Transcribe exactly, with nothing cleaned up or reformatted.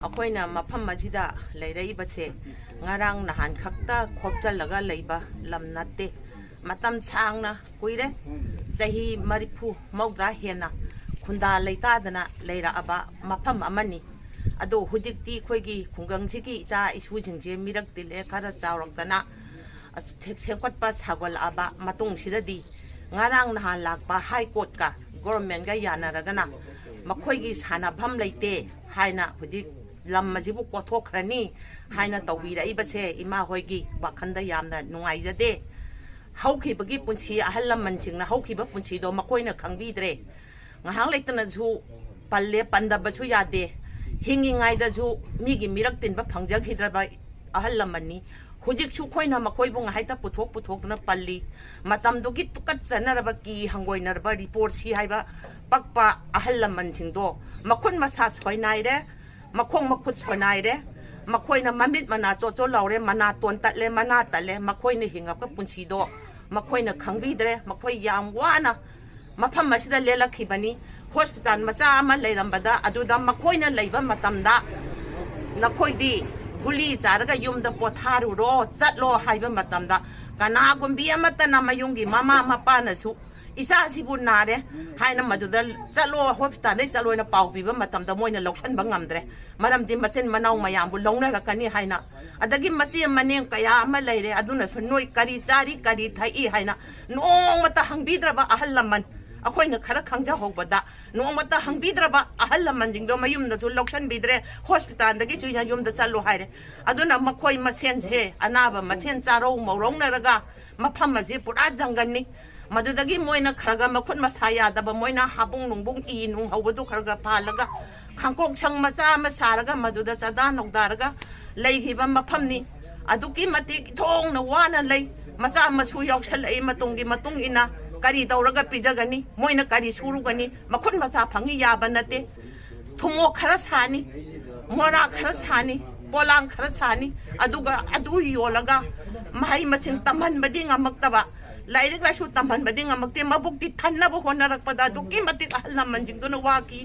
ꯑꯩꯈꯣꯏꯅ ꯃꯐꯝ ꯑꯁꯤꯗ ꯂꯩꯔꯛꯏꯕꯁꯦ ꯉꯔꯥꯡ ꯅꯍꯥꯟ ꯈꯛꯇ ꯈꯣꯞꯆꯜꯂꯒ ꯂꯩꯕ ꯂꯝ ꯅꯠꯇꯦ꯫ ꯃꯇꯝ ꯁꯥꯡꯅ ꯀꯨꯏꯔꯦ, ꯆꯍꯤ ꯃꯔꯤꯐꯨ ꯃꯧꯗ꯭ꯔꯥ ꯍꯦꯟꯅ ꯈꯨꯟꯗꯥ ꯂꯩꯇꯥꯗꯅ ꯂꯩꯔꯛꯑꯕ ꯃꯐꯝ ꯑꯃꯅꯤ꯫ ꯑꯗꯣ ꯍꯧꯖꯤꯛꯇꯤ ꯑꯩꯈꯣꯏꯒꯤ ꯈꯨꯡꯒꯪꯁꯤꯒꯤ ꯏꯆꯥ ꯏꯁꯨꯁꯤꯡꯁꯦ ꯃꯤꯔꯛ ꯇꯤꯜꯂꯦ, ꯈꯔ ꯆꯥꯎꯔꯛꯇꯅ ꯁꯦꯝꯒꯠꯄ ꯁꯥꯒꯠꯂꯛꯑꯕ ꯃꯇꯨꯡꯁꯤꯗꯗꯤ ꯉꯔꯥꯡ ꯅꯍꯥꯟ ꯂꯥꯛꯄ ꯍꯥꯏ ꯀꯣꯔꯠꯀ ꯒꯣꯔꯃꯦꯟꯒ ꯌꯥꯅꯔꯒꯅ ꯃꯈꯣꯏꯒꯤ ꯁꯥꯟꯅꯐꯝ ꯂꯩꯇꯦ ꯍꯥꯏꯅ ꯍꯧꯖꯤꯛ ꯂꯝ ꯑꯁꯤꯕꯨ ꯀꯣꯊꯣꯛꯈ꯭ꯔꯅꯤ ꯍꯥꯏꯅ ꯇꯧꯕꯤꯔꯛꯏꯕꯁꯦ ꯏꯃꯥ ꯍꯣꯏꯒꯤ ꯋꯥꯈꯜꯗ ꯌꯥꯝꯅ ꯅꯨꯡꯉꯥꯏꯖꯗꯦ꯫ ꯍꯧꯈꯤꯕꯒꯤ ꯄꯨꯟꯁꯤ, ꯑꯍꯜ ꯂꯃꯟꯁꯤꯡꯅ ꯍꯧꯈꯤꯕ ꯄꯨꯟꯁꯤꯗꯣ ꯃꯈꯣꯏꯅ ꯈꯪꯕꯤꯗ꯭ꯔꯦ꯫ ꯉꯥꯏꯍꯥꯛ ꯂꯩꯇꯅꯁꯨ ꯄꯜꯂꯦ, ꯄꯟꯗꯕꯁꯨ ꯌꯥꯗꯦ꯫ ꯍꯤꯡꯉꯤꯉꯩꯗꯁꯨ ꯃꯤꯒꯤ ꯃꯤꯔꯛ ꯇꯤꯟꯕ ꯐꯪꯖꯈꯤꯗ꯭ꯔꯕ ꯑꯍꯜ ꯂꯃꯟꯅꯤ꯫ ꯍꯧꯖꯤꯛꯁꯨ ꯑꯩꯈꯣꯏꯅ ꯃꯈꯣꯏꯕꯨ ꯉꯥꯏꯍꯥꯛꯇ ꯄꯨꯊꯣꯛ ꯄꯨꯊꯣꯛꯇꯨꯅ ꯄꯜꯂꯤ꯫ ꯃꯇꯝꯗꯨꯒꯤ ꯇꯨꯀꯠꯆꯅꯔꯕ, ꯀꯤ ꯍꯪꯒꯣꯏꯅꯔꯕ ꯔꯤꯄꯣꯔꯠꯁꯤ ꯍꯥꯏꯕ ꯄꯛꯄ ꯑꯍꯜ ꯂꯃꯟꯁꯤꯡꯗꯣ ꯃꯈꯨꯠ ꯃꯁꯥ ꯁꯣꯏꯅꯥꯏꯔꯦ, ꯃꯈꯣꯡ ꯃꯈꯨꯠ ꯁꯣꯏꯅꯥꯏꯔꯦ, ꯃꯈꯣꯏꯅ ꯃꯃꯤꯠ ꯃꯅꯥ ꯆꯣꯠ ꯆꯣꯠ ꯂꯥꯎꯔꯦ, ꯃꯅꯥꯇꯣꯟ ꯇꯠꯂꯦ, ꯃꯅꯥ ꯇꯠꯂꯦ꯫ ꯃꯈꯣꯏꯅ ꯍꯤꯡꯉꯛꯄ ꯄꯨꯟꯁꯤꯗꯣ ꯃꯈꯣꯏꯅ ꯈꯪꯕꯤꯗ꯭ꯔꯦ꯫ ꯃꯈꯣꯏ ꯌꯥꯝ ꯋꯥꯅ ꯃꯐꯝ ꯑꯁꯤꯗ ꯂꯦꯜꯂꯛꯈꯤꯕꯅꯤ꯫ ꯍꯣꯁꯄꯤꯇꯥꯜ ꯃꯆꯥ ꯑꯃ ꯂꯩꯔꯝꯕꯗ ꯑꯗꯨꯗ ꯃꯈꯣꯏꯅ ꯂꯩꯕ ꯃꯇꯝꯗ ꯅꯈꯣꯏꯗꯤ ꯒꯨꯂꯤ ꯆꯥꯔꯒ ꯌꯨꯝꯗ ꯄꯣꯊꯥꯔꯨꯔꯣ, ꯆꯠꯂꯣ ꯍꯥꯏꯕ ꯃꯇꯝꯗ ꯀꯅꯥꯒꯨꯝꯕꯤ ꯑꯃꯠꯇꯅ ꯃꯌꯨꯝꯒꯤ ꯃꯃꯥ ꯃꯄꯥꯅꯁꯨ ꯏꯆꯥꯁꯤꯕꯨ ꯅꯥꯔꯦ ꯍꯥꯏꯅ ꯃꯗꯨꯗ ꯆꯠꯂꯣ, ꯍꯣꯁꯄꯤꯇꯥꯜꯗꯩ ꯆꯠꯂꯣꯅ ꯄꯥꯎ ꯄꯤꯕ ꯃꯇꯝꯗ ꯃꯣꯏꯅ ꯂꯧꯁꯟꯕ ꯉꯝꯗ꯭ꯔꯦ꯫ ꯃꯔꯝꯗꯤ ꯃꯆꯤꯟ ꯃꯅꯥꯎ ꯃꯌꯥꯝꯕꯨ ꯂꯧꯅꯔꯛꯀꯅꯤ ꯍꯥꯏꯅ꯫ ꯑꯗꯒꯤ ꯃꯆꯦ ꯃꯅꯦꯝ ꯀꯌꯥ ꯑꯃ ꯂꯩꯔꯦ, ꯑꯗꯨꯅꯁꯨ ꯅꯣꯏ ꯀꯔꯤ ꯆꯥꯔꯤ ꯀꯔꯤ ꯊꯛꯏ ꯍꯥꯏꯅ ꯅꯣꯡꯃꯇ ꯍꯪꯕꯤꯗ꯭ꯔꯕ ꯑꯍꯜ ꯂꯃꯟ, ꯑꯩꯈꯣꯏꯅ ꯈꯔ ꯈꯪꯖꯍꯧꯕꯗ ꯅꯣꯡꯃꯇ ꯍꯪꯕꯤꯗ꯭ꯔꯕ ꯑꯍꯜ ꯂꯃꯟꯁꯤꯡꯗꯣ ꯃꯌꯨꯝꯗꯁꯨ ꯂꯧꯁꯟꯕꯤꯗ꯭ꯔꯦ, ꯍꯣꯁꯄꯤꯇꯥꯜꯗꯒꯤꯁꯨ ꯌꯨꯝꯗ ꯆꯠꯂꯣ ꯍꯥꯏꯔꯦ꯫ ꯑꯗꯨꯅ ꯃꯈꯣꯏ ꯃꯁꯦꯟꯁꯦ, ꯑꯅꯥꯕ ꯃꯁꯦꯟ ꯆꯥꯔꯧ ꯃꯧꯔꯧꯅꯔꯒ ꯃꯐꯝ ꯑꯁꯤ ꯄꯨꯔꯥ ꯖꯪꯒꯜꯅꯤ꯫ ꯃꯗꯨꯗꯒꯤ ꯃꯣꯏꯅ ꯈꯔ ꯈꯔ ꯃꯈꯨꯠ ꯃꯁꯥ ꯌꯥꯗꯕ, ꯃꯣꯏꯅ ꯍꯥꯕꯨꯡ ꯅꯨꯡꯕꯨꯡ ꯏ ꯅꯨꯡ ꯍꯧꯕꯗꯨ ꯈꯔ ꯈꯔ ꯐꯥꯜꯂꯒ ꯈꯥꯡꯀꯣꯛ ꯁꯪ ꯃꯆꯥ ꯑꯃ ꯁꯥꯔꯒ ꯃꯗꯨꯗ ꯆꯥꯗꯥ ꯅꯧꯗꯥꯔꯒ ꯂꯩꯈꯤꯕ ꯃꯐꯝꯅꯤ꯫ ꯑꯗꯨꯛꯀꯤ ꯃꯇꯤꯛ ꯊꯣꯡꯅ ꯋꯥꯅ ꯂꯩ꯫ ꯃꯆꯥ ꯃꯁꯨ ꯌꯥꯎꯁꯜꯂꯛꯏ ꯃꯇꯨꯡꯒꯤ ꯃꯇꯨꯡ ꯏꯟꯅ ꯀꯔꯤ ꯇꯧꯔꯒ ꯄꯤꯖꯒꯅꯤ? ꯃꯣꯏꯅ ꯀꯔꯤ ꯁꯨꯔꯨꯒꯅꯤ? ꯃꯈꯨꯠ ꯃꯁꯥ ꯐꯪꯉꯤ ꯌꯥꯕ ꯅꯠꯇꯦ꯫ ꯊꯨꯝꯃꯣꯛ ꯈꯔ ꯁꯥꯅꯤ, ꯃꯣꯔꯥ ꯈꯔ ꯁꯥꯅꯤ, ꯄꯣꯂꯥꯡ ꯈꯔ ꯁꯥꯅꯤ, ꯑꯗꯨꯒ ꯑꯗꯨ ꯌꯣꯜꯂꯒ ꯃꯍꯩ ꯃꯁꯤꯡ ꯇꯝꯍꯟꯕꯗꯤ ꯉꯝꯃꯛꯇꯕ, ꯂꯥꯏꯔꯤꯛ ꯂꯥꯏꯁꯨ ꯇꯝꯍꯟꯕꯗꯤ ꯉꯝꯃꯛꯇꯦ꯫ ꯃꯕꯨꯛꯇꯤ ꯊꯟꯅꯕ ꯍꯣꯠꯅꯔꯛꯄꯗ ꯑꯗꯨꯛꯀꯤ ꯃꯇꯤꯛ ꯑꯍꯜ ꯂꯃꯟꯁꯤꯡꯗꯨꯅ ꯋꯥꯈꯤ꯫